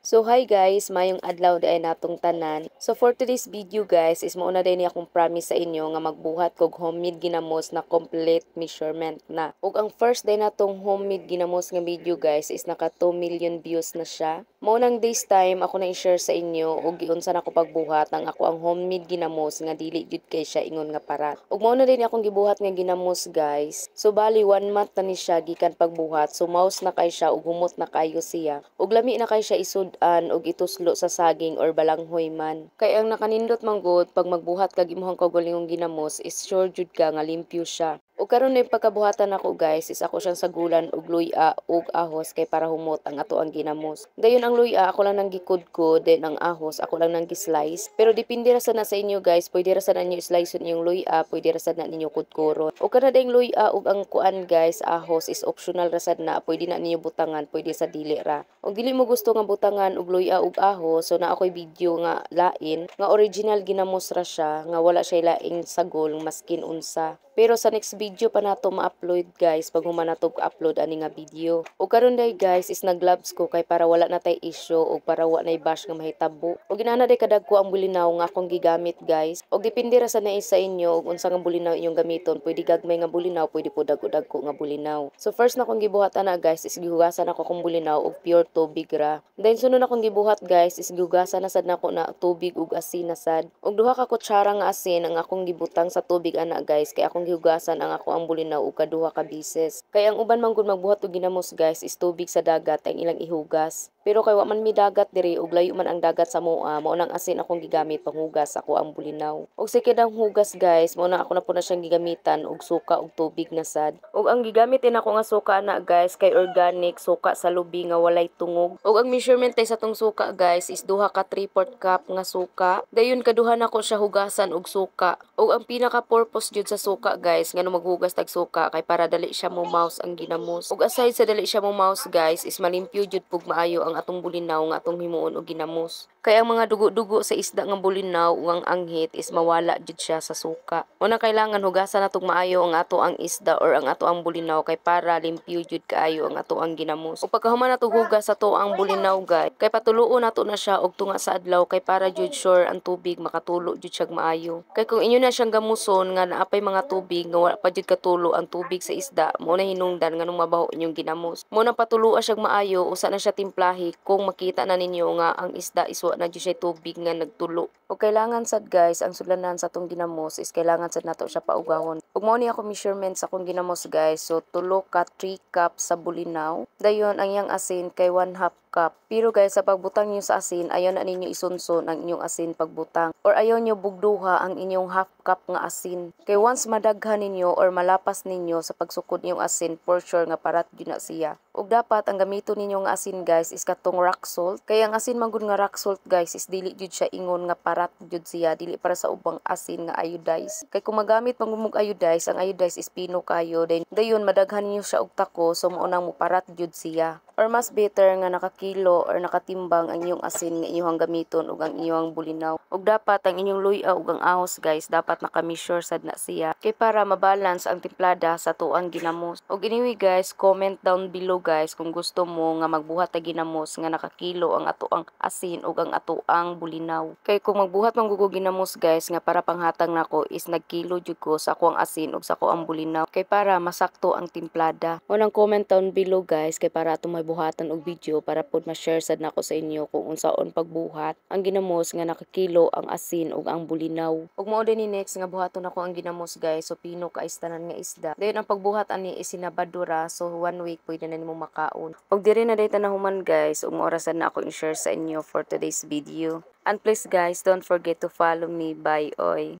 So hi guys, maayong adlaw diay natong tanan. So for today's video, guys, is mao na diay ni akong promise sa inyo nga magbuhat kog homemade ginamos na complete measurement na. Ug ang first day natong homemade ginamos nga video, guys, is naka 2 million views na siya. Mao nang this time ako na i-share sa inyo og giunsa nako pagbuhat ang ako ang homemade ginamos nga dili jud kay siya ingon nga parat. Ug mao na din akong gibuhat nga ginamos, guys. So bali one month na ni siya gikan pagbuhat. So mouse na kay siya ug humot na kayo siya. Ug lami na kay siya isud-an og ituslo sa saging or balanghoy man. Kay ang nakanindot man gud pag magbuhat kag imong kaugalingong ginamos is sure jud ka nga limpyo siya. Ug karon ni pagkabuhatan nako, guys, is ako siyang sagulan og luya ug ahos kay para humot ang ato ang ginamos. Dayon ang luya ako lang nang gikudkod, then ang ahos ako lang nang gi-slice. Pero depende ra sad na sa inyo, guys, pwede ra sad na ninyo slice inyong luya, pwede ra sad na ninyo kudkuron. Ug kana dayong luya ug ang kuan, guys, ahos is optional ra sad na, pwede na ninyo butangan, pwede sa dili ra. Ug dili mo gusto nga butangan og luya ug ahos, so naa koy video nga lain nga original ginamos ra siya nga wala siya laing sagol maskin unsa. Pero sa next video pa nato ma-upload, guys, pag human nato upload ani nga video. Ug karon day, guys, is nag-gloves ko kay para wala na tay issue ug para wa nay bash nga mahitabo. Ug inana day kadagko ang bulinaw nga akong gigamit, guys. Ug depende ra sa na sa inyo ug unsa nga bulinaw inyong gamiton, pwede gagmay nga bulinaw, pwede po dagko-dagko nga bulinaw. So first na akong gibuhat ana, guys, is gihugasan ako akong bulinaw og pure tubig ra. Then sunod akong gibuhat, guys, is gihugasan na sad nako na tubig ug asin na sad. Ug duha ka kutsara nga asin ang akong gibutang sa tubig ana, guys, kay akong gihugasan ang ako ang bulinaw og kaduha ka bises. Kay ang uban man gud magbuhat og ginamos, guys, is tubig sa dagat ang ilang ihugas. Pero kay wa man mi dagat diri ug layo man ang dagat sa moa, mao nang asin akong gigamit panghugas ako ang bulinaw. Ug second ang hugas, guys, mao na ako na po na siyang gigamitan og suka ug tubig na sad. Ug ang gigamit din ako nga suka na, guys, kay organic suka sa lubi nga walay tungog. Ug ang measurement tay sa tong suka, guys, is duha ka 3/4 cup nga suka. Dayon kaduha nako siya hugasan og suka. Ug ang pinaka purpose jud sa suka, guys, ngano maghugas tag suka, kay para dali siya mo mouse ang ginamos. Ug aside sa dali siya mo mouse, guys, is malimpyo jud pug maayo ang atong bulinaw nga atong himuon og ginamos. Kay ang mga dugo-dugo sa isda nga bulinaw ug ang anghit is mawala jud siya sa suka. Una kailangan hugasan natong maayo ang ato ang isda or ang ato ang bulinaw kay para limpyo jud kaayo ang ato ang ginamos. Ug pagkahuman nato hugas sa ato ang bulinaw, guys, kay patuluon nato na siya og tunga sa adlaw kay para jud sure ang tubig makatulo jud siya maayo. Kay kung inyo na siyang gamuson nga naapay mga tubig nga wala pa jud katulo ang tubig sa isda, mo na hinungdan nganong mabaho inyong ginamos. Mo na patuluan siya maayo, usa na siya timplahi kung makita na ninyo nga ang isda is wa na jud siya tubig nga nagtulo. Ug kailangan sad, guys, ang sudlanan sa atong ginamos is kailangan sad nato siya paugahon. Ug mao ni ako measurement sa akong ginamos, guys. So tulo ka 3 cups sa bulinaw. Dayon ang iyang asin kay 1/2 cup. Pero guys, sa pagbutang niyo sa asin, ayaw na ninyo isunsun ang inyong asin pagbutang. Or ayaw niyo bugduha ang inyong half cup nga asin. Kay once madaghan ninyo or malapas ninyo sa pagsukod inyong asin, for sure nga parat gyud na siya. Ug dapat ang gamiton ninyo nga asin, guys, is katong rock salt. Kay ang asin man gud nga rock salt, guys, is dili jud siya ingon nga parat jud siya, dili para sa ubang asin nga iodize. Kay kung magamit man gud iodize, ang iodize is pino kayo, then dayon madaghan ninyo siya og tako, so mao nang moparat jud siya. Or mas better nga nakakilo or nakatimbang ang inyong asin nga inyong gamiton ug ang inyong bulinaw. Ug dapat ang inyong luya ug ang ahos, guys, dapat naka-measure sad na siya kay para mabalance ang timplada sa tuang ginamos. Ug anyway, guys, comment down below, guys, kung gusto mo nga magbuhat ta ginamos nga nakakilo ang ato ang asin ug ang ato ang bulinaw. Kay kung magbuhat man gud ginamos, guys, nga para panghatag nako is nagkilo jud ko sa ako ang asin ug sa ako ang bulinaw kay para masakto ang timplada. Unang comment down below, guys, kay para atong mabuhatan og video para pod ma-share sad nako sa inyo kung unsaon pagbuhat ang ginamos nga nakakilo ang asin ug ang bulinaw. Ug mao din ni next nga buhaton nako ang ginamos, guys. So pino ka tanan nga isda. Dayon ang pagbuhat ani is Sabado ra, so one week pwede na nimo makaon. Ug diri na day nahuman, guys, ug mao ra sad na ako i-share sa inyo for today's video. And please, guys, don't forget to follow me. Bye oy.